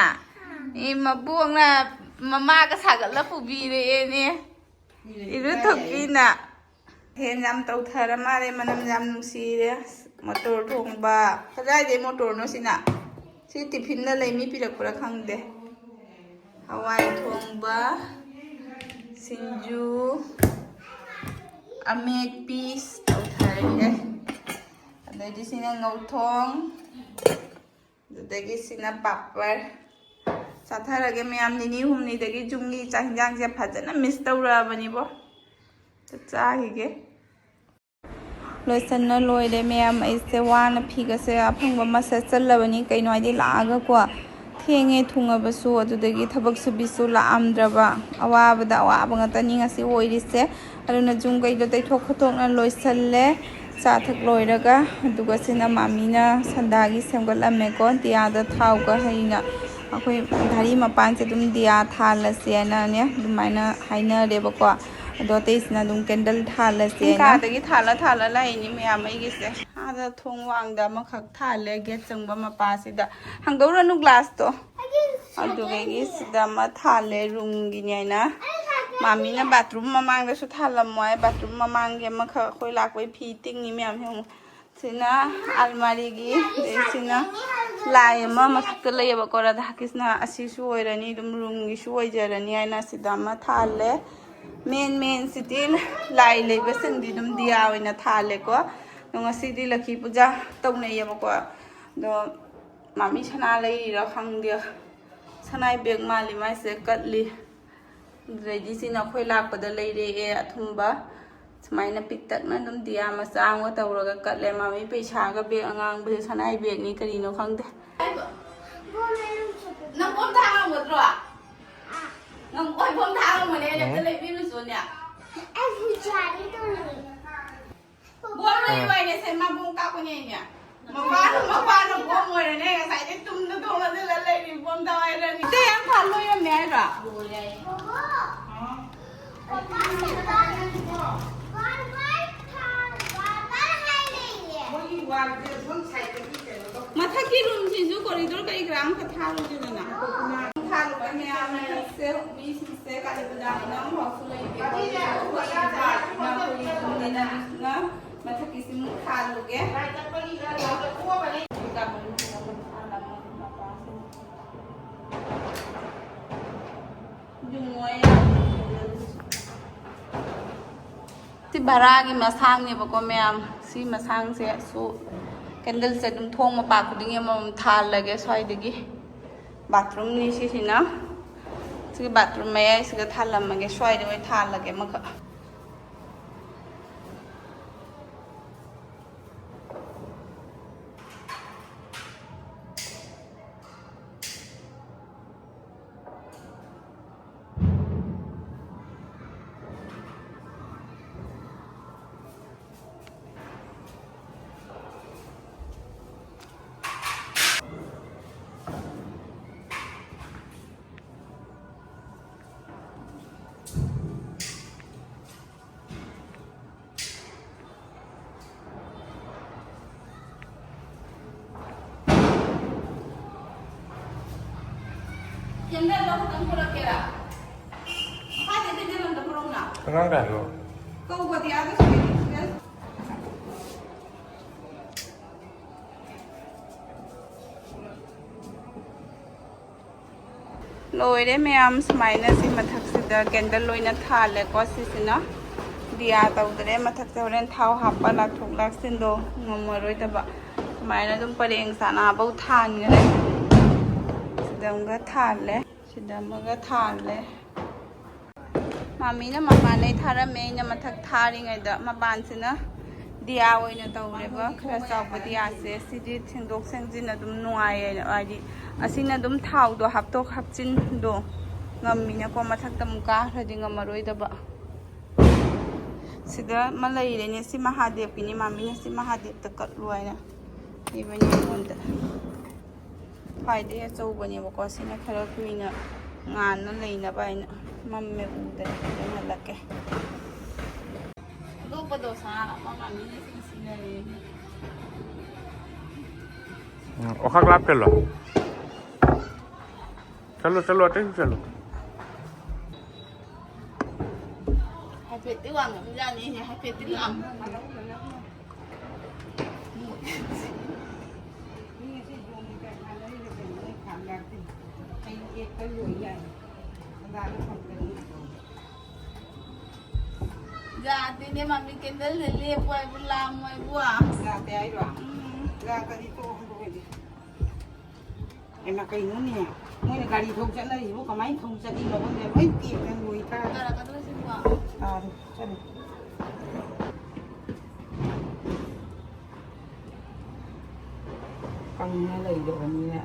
ꯑꯦ, ꯃꯕꯣꯛꯅ ꯃꯃꯥꯒ ꯁꯥꯒꯠꯂ ꯄꯨꯕꯤꯔꯛꯑꯦꯅꯦ꯫ ꯏꯔꯨꯊꯣꯛꯄꯤꯅ꯫ ꯐꯦꯟ ꯌꯥꯝ ꯇꯧꯊꯔ ꯃꯥꯜꯂꯦ, ꯃꯅꯝ ꯌꯥꯝ ꯅꯨꯡꯁꯤꯔꯦ꯫ ꯃꯣꯇꯣꯔ ꯊꯣꯡꯕ꯫ ꯀꯗꯥꯏꯗꯩ ꯃꯣꯇꯣꯔꯅꯣ ꯁꯤꯅ? ꯁꯤ ꯇꯤꯐꯤꯟꯗ ꯂꯩ, ꯃꯤ ꯄꯤꯔꯛꯄ꯭ꯔꯥ ꯈꯪꯗꯦ꯫ ꯍꯋꯥꯏ ꯊꯣꯡꯕ, ꯁꯤꯡꯖꯨ, ꯑꯃꯦꯠꯄꯤ ꯇꯧꯊꯔꯦ꯫ ꯑꯗꯩꯗꯤ ꯁꯤꯅ ꯉꯧꯊꯣꯡ꯫ ꯑꯗꯨꯗꯒꯤ ꯁꯤꯅ ꯄꯥꯄꯔ꯫ ꯆꯥꯊꯔꯒꯦ ꯃꯌꯥꯝ, ꯅꯤꯅꯤ ꯍꯨꯝꯅꯤꯗꯒꯤ ꯌꯨꯝꯒꯤ ꯆꯥꯛ ꯍꯤꯟꯖꯥꯡꯁꯦ ꯐꯖꯅ ꯃꯤꯁ ꯇꯧꯔꯛꯑꯕꯅꯤꯕꯣ꯫ ꯆꯥꯛ ꯆꯥꯈꯤꯒꯦ꯫ ꯂꯣꯏꯁꯟꯅ ꯂꯣꯏꯔꯦ ꯃꯌꯥꯝ꯫ ꯑꯩꯁꯦ ꯋꯥꯅ ꯐꯤꯒꯁꯦ ꯑꯐꯪꯕ ꯑꯃ ꯁꯦꯠꯆꯜꯂꯕꯅꯤ꯫ ꯀꯩꯅꯣ ꯍꯥꯏꯗꯤ ꯂꯥꯛꯑꯒꯀꯣ ꯊꯦꯡꯉꯦ, ꯊꯨꯡꯉꯕꯁꯨ, ꯑꯗꯨꯗꯒꯤ ꯊꯕꯛ ꯁꯨꯕꯤꯁꯨ ꯂꯥꯛꯑꯝꯗ꯭ꯔꯕ꯫ ꯑꯋꯥꯕꯗ ꯑꯋꯥꯕ ꯉꯥꯛꯇꯅꯤ ꯉꯁꯤ ꯑꯣꯏꯔꯤꯁꯦ꯫ ꯑꯗꯨꯅ ꯌꯨꯝ ꯀꯩꯗꯣ ꯇꯩꯊꯣꯛ ꯈꯣꯠꯇꯣꯛꯅ ꯂꯣꯏꯁꯜꯂꯦ꯫ ꯆꯥ ꯊꯛ ꯂꯣꯏꯔꯒ, ꯑꯗꯨꯒ ꯁꯤꯅ ꯃꯥꯃꯤꯅ ꯁꯟꯗꯥꯒꯤ ꯁꯦꯝꯒꯠꯂꯝꯃꯦꯀꯣ꯫ ꯗꯤꯌꯥꯗ ꯊꯥꯎꯒ ꯍꯩꯅ ꯑꯩꯈꯣꯏ ꯙꯥꯔꯤ ꯃꯄꯥꯟꯁꯦ ꯑꯗꯨꯝ ꯗꯤꯌꯥ ꯊꯥꯜꯂꯁꯦꯅꯅꯦ ꯑꯗꯨꯃꯥꯏꯅ ꯍꯥꯏꯅꯔꯦꯕꯀꯣ꯫ ꯑꯗꯣ ꯑꯇꯩꯁꯤꯅ ꯑꯗꯨꯝ ꯀꯦꯟꯗꯜ ꯊꯥꯜꯂꯁꯦꯅ꯫ ꯀꯥꯗꯒꯤ ꯊꯥꯜꯂ ꯊꯥꯜꯂ ꯂꯥꯛꯏꯅꯤ ꯃꯌꯥꯝ ꯑꯩꯒꯤꯁꯦ꯫ ꯑꯥꯗ ꯊꯣꯡ ꯋꯥꯡꯗ ꯑꯃꯈꯛ ꯊꯥꯜꯂꯦ, ꯒꯦꯠ ꯆꯪꯕ ꯃꯄꯥꯁꯤꯗ꯫ ꯍꯥꯡꯗꯣꯛꯎꯔꯅꯨ ꯒ꯭ꯂꯥꯁꯇꯣ꯫ ꯑꯗꯨꯗꯒꯤ ꯁꯤꯗ ꯑꯃ ꯊꯥꯜꯂꯦ, ꯔꯨꯝꯒꯤꯅꯦ ꯍꯥꯏꯅ꯫ ꯃꯥꯃꯤꯅ ꯕꯥꯊꯔꯨꯝ ꯃꯃꯥꯡꯗꯁꯨ ꯊꯥꯜꯂꯝꯃꯣ ꯍꯥꯏ꯫ ꯕꯥꯊꯔꯨꯝ ꯃꯃꯥꯡꯒꯤ ꯑꯃꯈꯛ ꯑꯩꯈꯣꯏ ꯂꯥꯛꯄꯩ ꯐꯤ ꯇꯤꯡꯉꯤ ꯃꯌꯥꯝꯁꯦ ꯑꯃꯨꯛ꯫ ꯁꯤꯅ ꯑꯜꯃꯥꯔꯤꯒꯤ, ꯑꯗꯩ ꯁꯤꯅ ꯂꯥꯏ ꯑꯃ ꯃꯊꯛꯇ ꯂꯩꯌꯦꯕꯀꯣ, ꯔꯥꯙꯥ ꯀ꯭ꯔꯤꯁꯅ꯫ ꯑꯁꯤꯁꯨ ꯑꯣꯏꯔꯅꯤ, ꯑꯗꯨꯝ ꯔꯨꯝꯒꯤꯁꯨ ꯑꯣꯏꯖꯔꯅꯤ ꯍꯥꯏꯅ ꯁꯤꯗ ꯑꯃ ꯊꯥꯜꯂꯦ꯫ ꯃꯦꯟ ꯃꯦꯟ ꯁꯤꯗꯤ ꯂꯥꯏ ꯂꯩꯕꯁꯤꯡꯗꯤ ꯑꯗꯨꯝ ꯗꯤꯌꯥ ꯑꯣꯏꯅ ꯊꯥꯜꯂꯦꯀꯣ꯫ ꯑꯗꯣ ꯉꯁꯤꯗꯤ ꯂꯛꯈꯤ ꯄꯨꯖꯥ ꯇꯧꯅꯩꯌꯦꯕꯀꯣ꯫ ꯑꯗꯣ ꯃꯥꯃꯤ ꯁꯅꯥ ꯂꯩꯔꯤꯔꯥ ꯈꯪꯗꯦ꯫ ꯁꯅꯥꯏ ꯕꯦꯒ ꯃꯥꯜꯂꯤ ꯃꯥꯏꯁꯦ, ꯀꯠꯂꯤ꯫ ꯑꯗꯨꯗꯩꯗꯤ ꯁꯤꯅ ꯑꯩꯈꯣꯏ ꯂꯥꯛꯄꯗ ꯂꯩꯔꯛꯑꯦ ꯑꯊꯨꯝꯕ꯫ ꯁꯨꯃꯥꯏꯅ ꯄꯤꯛꯇꯛꯅ ꯑꯗꯨꯝ ꯗꯤꯌꯥ ꯃꯆꯥ ꯑꯃꯒ ꯇꯧꯔꯒ ꯀꯠꯂꯦ꯫ ꯃꯥꯃꯤ ꯄꯩꯁꯥꯒ ꯕꯦꯒ ꯑꯉꯥꯡꯕꯁꯦ ꯁꯅꯥꯏ ꯕꯦꯒꯅꯤ ꯀꯔꯤꯅꯣ ꯈꯪꯗꯦ꯫ ꯅꯪ ꯕꯣꯝ ꯊꯥ ꯉꯝꯒꯗ꯭ꯔꯣ? ꯅꯪ ꯀꯣꯏ ꯕꯣꯝ ꯊꯥ ꯉꯝꯒꯅꯤ, ꯑꯩꯅ ꯑꯝꯇ ꯂꯩꯕꯤꯔꯨꯆꯣꯅꯦ꯫ ꯕꯣꯝ ꯂꯩꯌꯨ ꯍꯥꯏꯅꯦ, ꯁꯦ, ꯃꯥ ꯕꯣꯝ ꯀꯥꯞꯄꯅꯦ ꯑꯩꯅꯦ꯫ ꯃꯄꯥꯅ, ꯃꯄꯥꯅ ꯕꯣꯝ ꯑꯣꯏꯔꯅꯦ, ꯉꯁꯥꯏꯗꯩ ꯇꯨꯝꯗ ꯊꯣꯡ ꯂꯣꯟꯁꯤꯜꯂ ꯂꯩꯔꯤ, ꯕꯣꯝ ꯊꯥꯎ ꯍꯥꯏꯔꯅꯤ꯫ ꯏꯇꯩ ꯌꯥꯝ ꯊꯥ ꯂꯣꯏꯔꯝꯃꯦ ꯍꯥꯏꯔꯣ? ꯂꯣꯏꯔꯦ꯫ ꯃꯣꯏꯒꯤ ꯋꯥꯜꯁꯦ ꯁꯣꯝ ꯁꯥꯏꯗꯇꯒꯤ ꯀꯩꯅꯣ ꯇꯧ-, ꯃꯊꯛꯀꯤ ꯔꯨꯝꯁꯤꯁꯨ ꯀꯣꯔꯤꯗꯣꯔ ꯀꯔꯤ ꯀꯔꯥ ꯑꯃꯈꯛ ꯊꯥꯔꯨꯁꯤꯗꯅ꯫ ꯊꯥꯔꯨꯕ ꯃꯌꯥꯝ ꯃꯌꯥꯝꯁꯦ ꯃꯤꯁꯤꯡꯁꯦ ꯀꯥꯂꯤ ꯄꯨꯖꯥꯒꯤꯅ ꯑꯃꯐꯥꯎꯁꯨ ꯂꯩꯇꯦ꯫ ꯑꯩꯈꯣꯏꯒꯤ ꯌꯨꯝꯅꯤꯅ ꯃꯊꯛꯀꯤꯁꯤꯃꯨꯛ ꯊꯥꯜꯂꯨꯒꯦ꯫ ꯁꯤ ꯚꯔꯥꯒꯤ ꯃꯁꯥꯡꯅꯦꯕꯀꯣ ꯃꯌꯥꯝ꯫ ꯁꯤ ꯃꯁꯥꯡꯁꯦ ꯁꯨ ꯀꯦꯟꯗꯜꯁꯦ ꯑꯗꯨꯝ ꯊꯣꯡ ꯃꯄꯥ ꯈꯨꯗꯤꯡꯒꯤ ꯑꯃꯃꯝ ꯊꯥꯜꯂꯒꯦ ꯁ꯭ꯋꯥꯏꯗꯒꯤ꯫ ꯕꯥꯊꯔꯨꯝꯅꯤ ꯁꯤꯁꯤꯅ꯫ ꯁꯤꯒꯤ ꯕꯥꯊꯔꯨꯝ ꯃꯌꯥꯏꯁꯤꯒ ꯊꯥꯜꯂꯝꯃꯒꯦ, ꯁ꯭ꯋꯥꯏꯗ ꯑꯣꯏꯅ ꯊꯥꯜꯂꯒꯦ ꯑꯃꯈꯛ꯫ ꯑꯉꯥꯡ ꯀꯌꯥꯅꯣ? ꯂꯣꯏꯔꯦ ꯃꯌꯥꯝ, ꯁꯨꯃꯥꯏꯅ ꯁꯤ ꯃꯊꯛꯁꯤꯗ ꯀꯦꯟꯗꯜ ꯂꯣꯏꯅ ꯊꯥꯜꯂꯦꯀꯣ꯫ ꯁꯤꯁꯤꯅ ꯗꯤꯌꯥ ꯇꯧꯗ꯭ꯔꯦ꯫ ꯃꯊꯛꯇ ꯍꯣꯔꯦꯟ ꯊꯥꯎ ꯍꯥꯞꯄ ꯂꯥꯛꯊꯣꯛ ꯂꯥꯛꯁꯤꯟꯗꯣ ꯉꯝꯃꯔꯣꯏꯗꯕ꯫ ꯁꯨꯃꯥꯏꯅ ꯑꯗꯨꯝ ꯄꯔꯦꯡ ꯁꯥꯅꯥꯐꯧ ꯊꯥꯟꯈ꯭ꯔꯦ꯫ ꯁꯤꯗ ꯑꯃꯒ ꯊꯥꯜꯂꯦ, ꯁꯤꯗ ꯑꯃꯒ ꯊꯥꯜꯂꯦ꯫ ꯃꯥꯃꯤꯅ ꯃꯄꯥꯟꯗꯩ ꯊꯥꯔꯝꯃꯦ, ꯑꯩꯅ ꯃꯊꯛ ꯊꯥꯔꯤꯉꯩꯗ꯫ ꯃꯄꯥꯟꯁꯤꯅ ꯗꯤꯌꯥ ꯑꯣꯏꯅ ꯇꯧꯔꯦꯕ, ꯈꯔ ꯆꯥꯎꯕ ꯗꯤꯌꯥꯁꯦ꯫ ꯁꯤꯗꯤ ꯁꯦꯡꯗꯣꯛ ꯁꯦꯡꯖꯤꯟ ꯑꯗꯨꯝ ꯅꯨꯡꯉꯥꯏꯌꯦ, ꯍꯥꯏꯗꯤ ꯑꯁꯤꯅ ꯑꯗꯨꯝ ꯊꯥꯎꯗꯣ ꯍꯥꯞꯇꯣꯛ ꯍꯥꯞꯆꯤꯟꯗꯣ ꯉꯝꯃꯤꯅꯀꯣ꯫ ꯃꯊꯛꯇ ꯑꯃꯨꯛ ꯀꯥꯈ꯭ꯔꯗꯤ ꯉꯝꯃꯔꯣꯏꯗꯕ꯫ ꯁꯤꯗ ꯑꯃ ꯂꯩꯔꯦꯅꯦ, ꯁꯤ ꯃꯍꯥꯗꯦꯕꯀꯤꯅꯤ꯫ ꯃꯥꯃꯤꯅ ꯁꯤ ꯃꯍꯥꯗꯦꯕꯇ ꯀꯠꯂꯨ ꯍꯥꯏꯅ ꯄꯤꯕꯅꯦ ꯑꯩꯉꯣꯟꯗ꯫ ꯈ꯭ꯋꯥꯏꯗꯒꯤ ꯑꯆꯧꯕꯅꯦꯕꯀꯣ꯫ ꯁꯤꯅ ꯈꯔ ꯀꯨꯏꯅ ꯉꯥꯟꯅ ꯂꯩꯅꯕ ꯍꯥꯏꯅ꯫ ꯃꯝꯃꯦ, ꯎꯗ꯭ꯔꯦ꯫ ꯍꯣꯔꯦꯟ ꯍꯜꯂꯛꯀꯦ꯫ ꯑꯇꯣꯞꯄꯗꯣ ꯁꯥ ꯑꯃ ꯃꯥꯃꯤꯅ ꯁꯤ ꯁꯤꯟꯅꯔꯦ꯫ ꯎꯝ, ꯑꯣꯈꯥꯛ ꯂꯥꯞ ꯆꯠꯂꯣ꯫ ꯆꯠꯂꯣ, ꯆꯠꯂꯣ, ꯑꯇꯩꯁꯨ ꯆꯠꯂꯣ꯫ ꯍꯥꯏꯐꯦꯠꯇꯤ ꯋꯥꯡꯉꯝꯖꯥꯠꯅꯤꯍꯦ, ꯍꯥꯏꯐꯦꯠꯇꯤ ꯂꯥꯛꯑꯝ-꯫ ꯌꯥꯗꯦꯅꯦ, ꯃꯥꯃꯤ ꯀꯦꯟꯗꯜꯗ ꯂꯦꯞꯄꯣ ꯍꯥꯏꯕꯨ ꯂꯥꯝꯃꯣ ꯍꯥꯏꯕꯨ꯫ ꯌꯥꯗꯦ ꯍꯥꯏꯔꯣ? ꯎꯝ꯫ ꯌꯥꯗ꯭ꯔꯗꯤ ꯇꯣꯛꯑꯣ, ꯍꯟꯗꯣꯛꯑꯣ꯫ ꯍꯩꯃꯥ, ꯀꯩꯅꯣꯅꯦ? ꯃꯣꯏꯅ ꯒꯥꯔꯤ ꯊꯧ ꯆꯠꯅꯔꯤꯁꯤꯕꯨ ꯀꯃꯥꯏꯅ ꯊꯧ ꯆꯠꯂꯤꯅꯣ ꯈꯪꯗꯦ, ꯂꯣꯏ ꯇꯦꯛꯇꯅ ꯂꯣꯏ ꯇꯥꯔꯦ꯫ ꯇꯥꯔꯛꯀꯗ꯭ꯔꯣ ꯁꯤꯕꯣ? ꯇꯥꯔꯦ, ꯆꯠꯂꯦ꯫ ꯀꯪꯅ ꯂꯩꯔꯕꯅꯤꯅ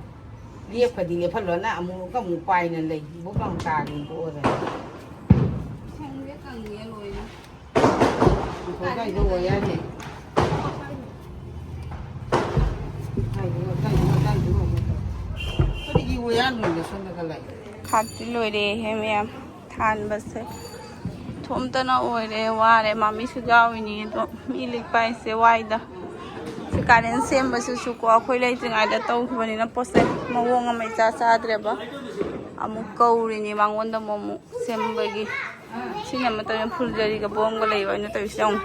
ꯂꯦꯞꯈ꯭ꯔꯗꯤ ꯂꯦꯞꯍꯜꯂꯣꯅ ꯑꯃꯨꯛꯀ ꯑꯃꯨꯛ ꯄꯥꯏꯅ ꯂꯩ꯫ ꯏꯕꯣꯛ ꯂꯥꯎ ꯇꯥꯔꯦ ꯇꯣꯛꯑꯗꯅ꯫ ꯁꯪꯗꯦ, ꯀꯪꯉꯦ ꯂꯣꯏꯅ꯫ ꯏꯕꯣꯛ ꯀꯥꯏꯗ ꯑꯣꯏ ꯌꯥꯅꯤ? ꯀꯔꯤꯒꯤ ꯑꯣꯏ ꯌꯥꯅꯣ ꯁꯣꯝꯗꯒ ꯂꯩ? ꯈꯥꯛꯇꯤ ꯂꯣꯏꯔꯦꯍꯦ ꯃꯌꯥꯝ꯫ ꯊꯥꯟꯕꯁꯦ ꯏꯊꯣꯝꯇꯅ ꯑꯣꯏꯔꯦ, ꯋꯥꯔꯦ꯫ ꯃꯥꯃꯤꯁꯨ ꯌꯥꯎꯏꯅꯤ, ꯑꯗꯣ ꯃꯤ ꯂꯤꯛꯄ ꯍꯥꯏꯁꯦ ꯋꯥꯏꯗ꯫ ꯁꯤ ꯀꯥꯂꯦꯟ ꯁꯦꯝꯕꯁꯤꯁꯨꯀꯣ, ꯑꯩꯈꯣꯏ ꯂꯩꯇ꯭ꯔꯤꯉꯩꯗ ꯇꯧꯈꯤꯕꯅꯤꯅ ꯄꯣꯠꯁꯦ ꯃꯑꯣꯡ ꯑꯃ ꯏꯆꯥ ꯆꯥꯗ꯭ꯔꯦꯕ꯫ ꯑꯃꯨꯛ ꯀꯧꯔꯤꯅꯤ ꯃꯉꯣꯟꯗ ꯑꯃꯨꯛ, ꯑꯃꯨꯛ ꯁꯦꯝꯕꯒꯤ꯫ ꯁꯤꯅ ꯃꯇꯝ ꯐꯨꯜꯖꯔꯤꯒ ꯕꯣꯝꯒ ꯂꯩꯕ ꯑꯩꯅ ꯇꯧꯔꯤꯁꯦ ꯑꯃꯨꯛ꯫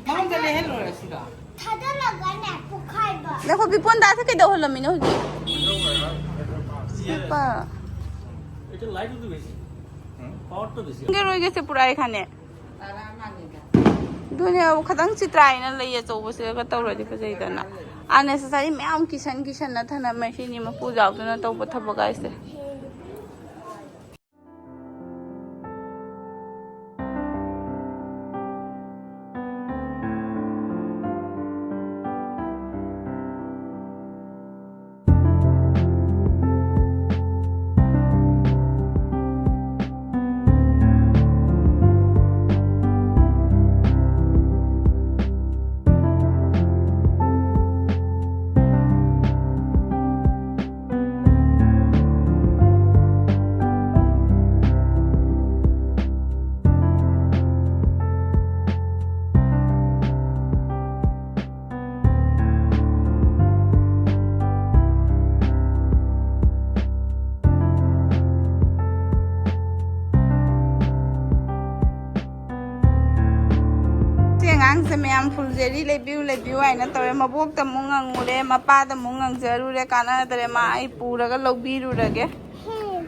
ꯃꯉꯣꯟꯗ ꯂꯩꯍꯜꯂꯨꯔꯦ ꯁꯤꯗ꯫ ꯊꯥꯗꯔꯒꯅꯦ ꯄꯣꯛꯈꯥꯏꯕ꯫ ꯅꯈꯣꯏ ꯄꯤꯄꯣꯟꯗꯥꯁꯦ ꯀꯩꯗꯧꯍꯜꯂꯝꯃꯤꯅꯣ ꯍꯧꯖꯤꯛ? ꯁꯤꯄ꯫ এটা লাইট তো বেশি। পাওয়ার তো বেশি। ꯁꯤꯡꯒꯔꯣꯏꯒꯁꯦ ꯄꯨꯔꯛꯑꯦ ꯈꯥꯅꯦ꯫ ꯑꯗꯨꯅꯦ ꯈꯤꯇꯪ ꯆꯤꯇ꯭ꯔꯥꯏꯅ ꯂꯩ ꯑꯆꯧꯕꯁꯤꯒ ꯇꯧꯔꯗꯤ ꯐꯖꯩꯗꯅ꯫ ꯑꯥ, ꯅꯦꯁꯦꯁꯔꯤ ꯃꯌꯥꯝ ꯀꯤꯁꯟ ꯀꯤꯁꯟꯅ ꯊꯅꯝꯃꯦ ꯁꯤꯅꯤ ꯃꯄꯨ ꯌꯥꯎꯗꯅ ꯇꯧꯕ ꯊꯕꯛ ꯍꯥꯏꯁꯦ꯫ ꯁꯤ ꯑꯉꯥꯡꯁꯦ ꯃꯌꯥꯝ ꯐꯨꯜꯖꯦꯔꯤ ꯂꯩꯕꯤꯌꯨ, ꯂꯩꯕꯤꯌꯨ ꯍꯥꯏꯅ ꯇꯧꯔꯦ꯫ ꯃꯕꯣꯛꯇ ꯑꯃꯨꯛ ꯉꯪꯉꯨꯔꯦ, ꯃꯄꯥꯗ ꯑꯃꯨꯛ ꯉꯪꯖꯔꯨꯔꯦ, ꯀꯥꯟꯅꯗ꯭ꯔꯦ꯫ ꯃꯥ ꯑꯩ ꯄꯨꯔꯒ ꯂꯧꯕꯤꯔꯨꯔꯒꯦ꯫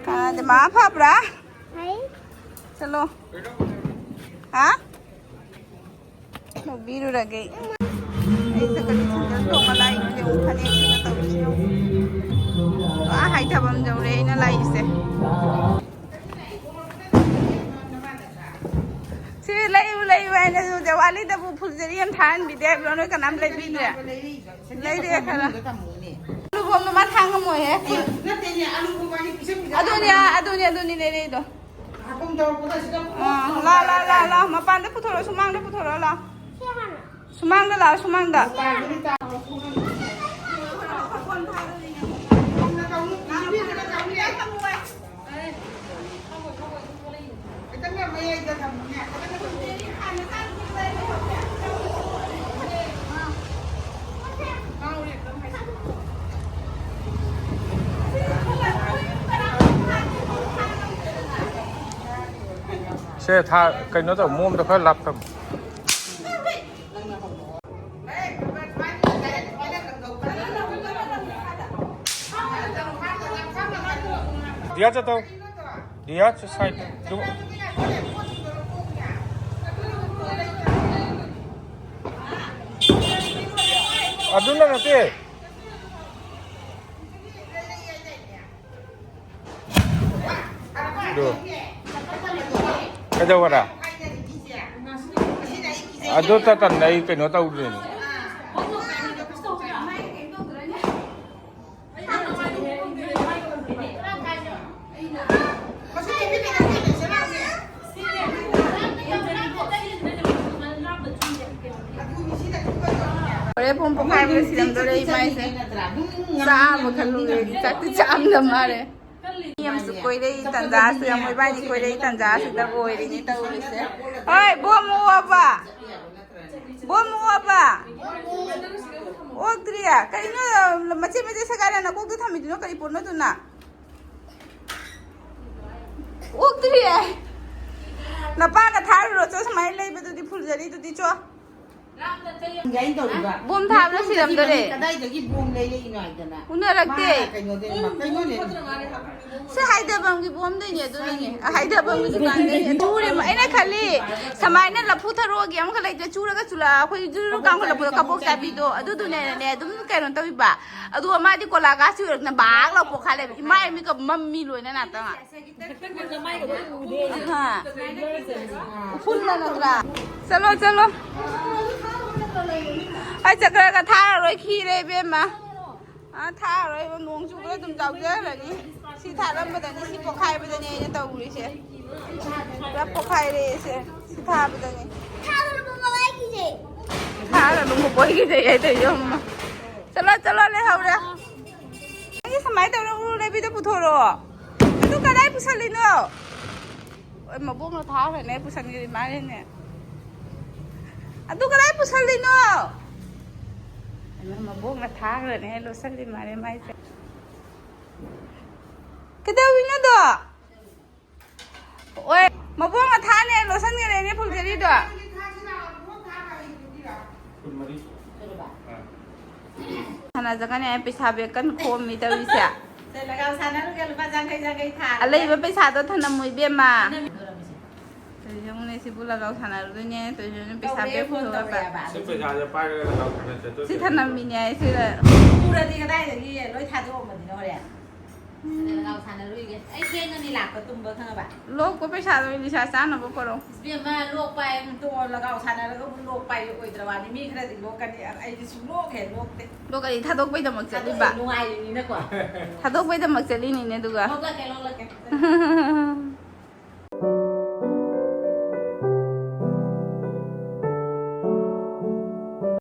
ꯀꯥꯟꯅꯗꯦ꯫ ꯃꯥ ꯐꯕ꯭ꯔꯥ? ꯍꯥꯏ꯫ ꯆꯠꯂꯣ꯫ ꯍꯥ? ꯂꯧꯕꯤꯔꯨꯔꯒꯦ꯫ ꯑꯩ ꯆꯠꯀꯅꯤ, ꯁꯦꯟꯗꯜ ꯇꯣꯡꯉ ꯂꯥꯛꯏꯅꯦ꯫ ꯌꯦꯡꯉꯨ, ꯐꯅꯦꯛꯁꯤꯒ ꯇꯧꯔꯤꯁꯦ ꯌꯦꯡꯉꯨ꯫ ꯑꯥ, ꯍꯥꯏꯊꯐꯝ ꯌꯧꯔꯦ ꯑꯩꯅ ꯂꯥꯛꯏꯁꯦ꯫ ꯁꯤ ꯂꯩꯌꯨ, ꯂꯩꯌꯨ ꯍꯥꯏꯅꯁꯨ ꯗꯤꯋꯥꯂꯤꯗꯕꯨ ꯐꯨꯜꯖꯔꯤ ꯌꯥꯝ ꯊꯥꯍꯟꯕꯤꯗꯦ ꯍꯥꯏꯕ꯭ꯔꯣ? ꯅꯣꯏ ꯀꯅꯥꯝ ꯂꯩꯕꯤꯗ꯭ꯔꯦ? ꯂꯩꯔꯦ ꯈꯔ꯫ ꯑꯂꯨ ꯕꯣꯝꯗꯣ ꯃꯥ ꯊꯥꯡ ꯉꯝꯃꯣꯏꯍꯦ꯫ ꯅꯠꯇꯦꯅꯦ, ꯑꯂꯨ ꯕꯣꯝ ꯍꯥꯏꯗꯤ ꯄꯤꯁꯛ ꯄꯤꯁꯛ ꯑꯗꯨꯅꯦ, ꯑꯗꯨꯅꯦ, ꯑꯗꯨꯅꯦ ꯂꯩꯔꯛꯏꯗꯣ꯫ ꯍꯥꯀꯨꯝ ꯇꯧꯔꯛꯄꯗ ꯁꯤꯗ ꯑꯥ, ꯂꯥ, ꯂꯥ, ꯂꯥ, ꯂꯥ, ꯃꯄꯥꯟꯗ ꯄꯨꯊꯣꯔꯛꯑꯣ, ꯁꯨꯃꯥꯡꯗ ꯄꯨꯊꯣꯔꯛꯑꯣ, ꯂꯥ꯫ ꯁꯨꯃꯥꯡꯗ ꯂꯥꯛꯑꯣ, ꯁꯨꯃꯥꯡꯗ꯫ ꯃꯄꯥꯟꯗꯗꯤ ꯇꯥ-, ꯁꯦ, ꯊꯥ, ꯀꯩꯅꯣ ꯇꯧ, ꯃꯣꯝꯗꯣ ꯈꯔ ꯂꯥꯞ ꯊꯝꯃꯨ꯫ ꯗꯤꯌꯥ ꯆꯠꯇꯧ꯫ ꯗꯤꯌꯥ ꯁꯥꯏꯠ꯫ ꯑꯗꯨꯅ ꯅꯠꯇꯦ꯫ ꯑꯗꯨ ꯀꯩꯗꯧꯕꯔꯥ? ꯑꯗꯨ ꯇꯇꯟꯗ ꯑꯩ ꯀꯩꯅꯣ ꯇꯧꯗ꯭ꯔꯤꯅꯦ꯫ ꯍꯣꯔꯦꯟ ꯄꯨꯡ ꯄꯣꯈꯥꯏ ꯑꯃꯗ ꯁꯤꯔꯝꯗꯣꯔꯦ ꯏꯃꯥꯏꯁꯦ꯫ ꯆꯥꯕ ꯈꯜꯂꯨꯔꯦ, ꯆꯥꯛꯇꯤ ꯆꯥꯝꯗ ꯃꯥꯜꯂꯦ꯫ ꯃꯤ ꯑꯃꯁꯨ ꯀꯣꯏꯔꯛꯏ ꯇꯟꯖꯥꯁꯤꯗ, ꯃꯣꯏꯕꯥꯅꯤ ꯀꯣꯏꯔꯛꯏ ꯇꯟꯖꯥꯁꯤꯗ ꯑꯣꯏꯔꯤꯅꯤ ꯇꯧꯔꯤꯁꯦ꯫ ꯍꯣꯏ, ꯕꯣꯝ ꯑꯣꯛꯑꯕ? ꯕꯣꯝ ꯑꯣꯛꯑꯕ? ꯑꯣꯛꯇ꯭ꯔꯤꯌꯦ? ꯀꯩꯅꯣ ꯃꯆꯦꯠ ꯃꯆꯦꯠ ꯁꯦꯒꯥꯏꯔ ꯅꯀꯣꯛꯇ ꯊꯝꯃꯤꯗꯨꯅꯣ ꯀꯔꯤ ꯄꯣꯠꯅꯣ ꯑꯗꯨꯅ? ꯑꯣꯛꯇ꯭ꯔꯤꯌꯦ? ꯅꯄꯥꯒ ꯊꯥꯔꯨꯔꯣ ꯆꯣ, ꯁꯨꯃꯥꯏꯅ ꯂꯩꯕꯗꯨꯗꯤ ꯐꯨꯜꯖꯔꯤꯗꯨꯗꯤ ꯆꯣ꯫ ꯕꯣꯝ ꯊꯥꯕꯗ ꯁꯤꯔꯝꯗꯣꯔꯦ꯫ ꯀꯗꯥꯏꯗꯒꯤ ꯕꯣꯝ ꯂꯩꯔꯛꯏꯅꯣ ꯍꯥꯏꯗꯅ꯫ ꯎꯅꯔꯛꯇꯦ꯫ ꯃꯥ ꯀꯩꯅꯣꯗꯩ, ꯀꯩꯅꯣꯅꯦ꯫ ꯁꯤ ꯍꯥꯏꯗꯕꯝꯒꯤ ꯕꯣꯝꯗꯩꯅꯦ ꯑꯗꯨꯅꯅꯦ꯫ ꯍꯥꯏꯗꯕꯝꯒꯤ ꯗꯨꯀꯥꯟꯗꯩꯅꯦ꯫ ꯆꯨꯔꯦ꯫ ꯑꯩꯅ ꯈꯜꯂꯤ ꯁꯨꯃꯥꯏꯅ ꯂꯐꯨ ꯊꯔꯣꯒꯤ ꯑꯃꯈꯛ ꯂꯩꯇ ꯆꯨꯔꯒ ꯆꯨꯂ ꯑꯩꯈꯣꯏ ꯖꯨꯔꯨ ꯀꯥꯡꯕꯨ ꯂꯐꯨ ꯀꯕꯣꯛ ꯆꯥꯕꯤꯗꯣ ꯑꯗꯨꯗꯨꯅꯦꯅꯅꯦ ꯑꯗꯨꯝ ꯀꯩꯅꯣ ꯇꯧꯕꯤꯕ꯫ ꯑꯗꯨꯒ ꯃꯥꯗꯤ ꯀꯣꯂꯥ ꯒꯥꯁ ꯆꯨꯔꯛꯇꯅ ꯕꯥꯛ ꯂꯥꯎ ꯄꯣꯛꯈꯥꯏ ꯂꯩꯕ꯫ ꯏꯃꯥꯏ ꯃꯤꯀ ꯃꯝꯃꯤ ꯂꯣꯏꯅ ꯅꯥꯇꯪ꯫ ꯑꯍꯥ꯫ ꯎꯐꯨꯜꯅ ꯅꯠꯇ꯭ꯔꯥ? ꯆꯠꯂꯣ, ꯆꯠꯂꯣ꯫ ꯑꯩ ꯆꯠꯈ꯭ꯔꯒ ꯊꯥꯔꯔꯣꯏ, ꯈꯤꯔꯦ ꯏꯕꯦꯝꯃ꯫ ꯑꯥ, ꯊꯥꯔꯔꯣꯏꯕ, ꯅꯣꯡ ꯆꯨꯕꯗ ꯑꯗꯨꯝ ꯆꯥꯎꯖꯔꯅꯤ꯫ ꯁꯤ ꯊꯥꯔꯝꯕꯗꯅꯤ, ꯁꯤ ꯄꯣꯛꯈꯥꯏꯕꯗꯅꯦ ꯑꯩꯅ ꯇꯧꯔꯤꯁꯦ꯫ ꯄꯨꯔꯥ ꯄꯣꯛꯈꯥꯏꯔꯦ ꯁꯦ꯫ ꯁꯤ ꯊꯥꯕꯗꯅꯤ꯫ ꯊꯥꯔꯅꯨ ꯃꯕꯣꯏꯒꯤꯁꯦ ꯍꯥꯏꯗꯣꯏꯁꯦ ꯑꯃ꯫ ꯆꯠꯂꯣ, ꯆꯠꯂꯣ, ꯂꯩꯍꯧꯔꯦ꯫ ꯑꯩ ꯁꯨꯃꯥꯏꯅ ꯇꯧꯔ ꯎꯔꯨ ꯂꯩꯕꯤꯗ ꯄꯨꯊꯣꯔꯛꯑꯣ꯫ ꯑꯗꯨ ꯀꯗꯥꯏ ꯄꯨꯁꯜꯂꯤꯅꯣ? ꯍꯣꯏ, ꯃꯕꯣꯛꯅ ꯊꯥꯈ꯭ꯔꯅꯦ, ꯄꯨꯁꯟꯈ꯭ꯔꯤ ꯃꯥꯜꯂꯦꯅꯦ꯫ ꯑꯗꯨ ꯀꯗꯥꯏ ꯄꯨꯁꯜꯂꯤꯅꯣ? ꯍꯩꯃꯥ, ꯃꯕꯣꯛꯅ ꯊꯥꯈ꯭ꯔꯅꯦ, ꯂꯣꯠꯁꯜꯂꯤ ꯃꯥꯜꯂꯦ ꯃꯥꯏꯁꯦ꯫ ꯀꯩꯗꯧꯔꯤꯅꯣꯗꯣ? ꯑꯣꯏ꯫ ꯃꯕꯣꯛꯅ ꯊꯥꯅꯦ ꯂꯣꯠꯁꯟꯈ꯭ꯔꯦꯅꯦ ꯐꯨꯜꯖꯔꯤꯗꯣ꯫ ꯁꯥꯟꯅꯖꯒꯅꯤ ꯍꯥꯏ ꯄꯩꯁꯥ ꯕꯦꯛ ꯀꯟꯅ ꯈꯣꯝꯃꯤ ꯇꯧꯔꯤꯁꯦ꯫ ꯁꯦ, ꯂꯒꯥꯎ ꯁꯥꯟꯅꯔꯨꯒꯦ, ꯂꯨꯄꯥ ꯌꯥꯡꯈꯩ, ꯌꯥꯡꯈꯩ ꯊꯥꯔꯒꯦ꯫ ꯑꯂꯩꯕ ꯄꯩꯁꯥꯗꯣ ꯊꯅꯝꯃꯨ ꯏꯕꯦꯝꯃ꯫ ꯊꯅꯝꯃꯤ꯫ ꯇꯧꯔꯤꯁꯦ ꯌꯦꯡꯉꯨꯅꯦ, ꯁꯤꯕꯨ ꯂꯒꯥꯎ ꯁꯥꯟꯅꯔꯨꯗꯣꯏꯅꯦ ꯇꯧꯔꯤꯁꯦ, ꯄꯩꯁꯥ ꯀꯧꯔꯦ, ꯕꯦꯛ ꯐꯣꯟ ꯄꯨꯊꯣꯛꯑꯒ꯫ ꯇꯧꯔꯛꯑꯦꯕ꯫ ꯁꯤ ꯄꯩꯁꯥꯁꯦ ꯄꯥꯏꯔꯒ ꯂꯒꯥꯎ ꯁꯥꯟꯅ ꯆꯠꯇꯣꯏ ꯁꯤ ꯊꯅꯝꯃꯤꯅꯦ ꯍꯥꯏꯁꯤꯗ꯫ ꯎꯔꯗꯤ ꯀꯗꯥꯏꯗꯒꯤ ꯂꯣꯏ ꯊꯥꯗꯣꯛꯑꯝꯃꯅꯤꯅ ꯍꯣꯔꯦꯟ꯫ ꯑꯗꯨꯅ ꯂꯒꯥꯎ ꯁꯥꯟꯅꯔꯨꯏꯒꯦ꯫ ꯑꯩ ꯊꯦꯡꯉꯅꯤ ꯂꯥꯛꯄ ꯇꯨꯝꯕ ꯈꯪꯉꯕ? ꯂꯣꯛꯄ ꯄꯩꯁꯥꯗꯣ ꯏꯂꯤꯁꯥ ꯆꯥꯅꯕ ꯄꯣꯔꯛꯑꯣ꯫ ꯏꯕꯦꯝꯃ, ꯂꯣꯛꯄ ꯍꯥꯏ ꯇꯣꯛꯑꯣ, ꯂꯒꯥꯎ ꯁꯥꯟꯅꯔꯒꯕꯨ ꯂꯣꯛꯄ ꯍꯥꯏ ꯑꯣꯏꯗ꯭ꯔꯕꯅꯤ꯫ ꯃꯤ ꯈꯔꯗꯤ ꯂꯣꯛꯀꯅꯤ, ꯑꯩꯗꯤ ꯁꯨꯡꯂꯣꯛ ꯍꯦꯛ ꯂꯣꯛꯇꯦ꯫ ꯂꯣꯛꯀꯗꯤ ꯊꯥꯗꯣꯛꯄꯩꯗꯃꯛ ꯆꯠꯂꯤꯕ꯫ ꯊꯥꯗꯣꯛꯑꯦ, ꯅꯨꯡꯉꯥꯏꯔꯤꯅꯤꯅꯀꯣ꯫ ꯊꯥꯗꯣꯛꯄꯩꯗꯃꯛ ꯆꯠꯂꯤꯅꯤꯅꯦ ꯑꯗꯨꯒ꯫ ꯂꯣꯛꯂꯛꯀꯦ, ꯂꯣꯛꯂꯛꯀꯦ꯫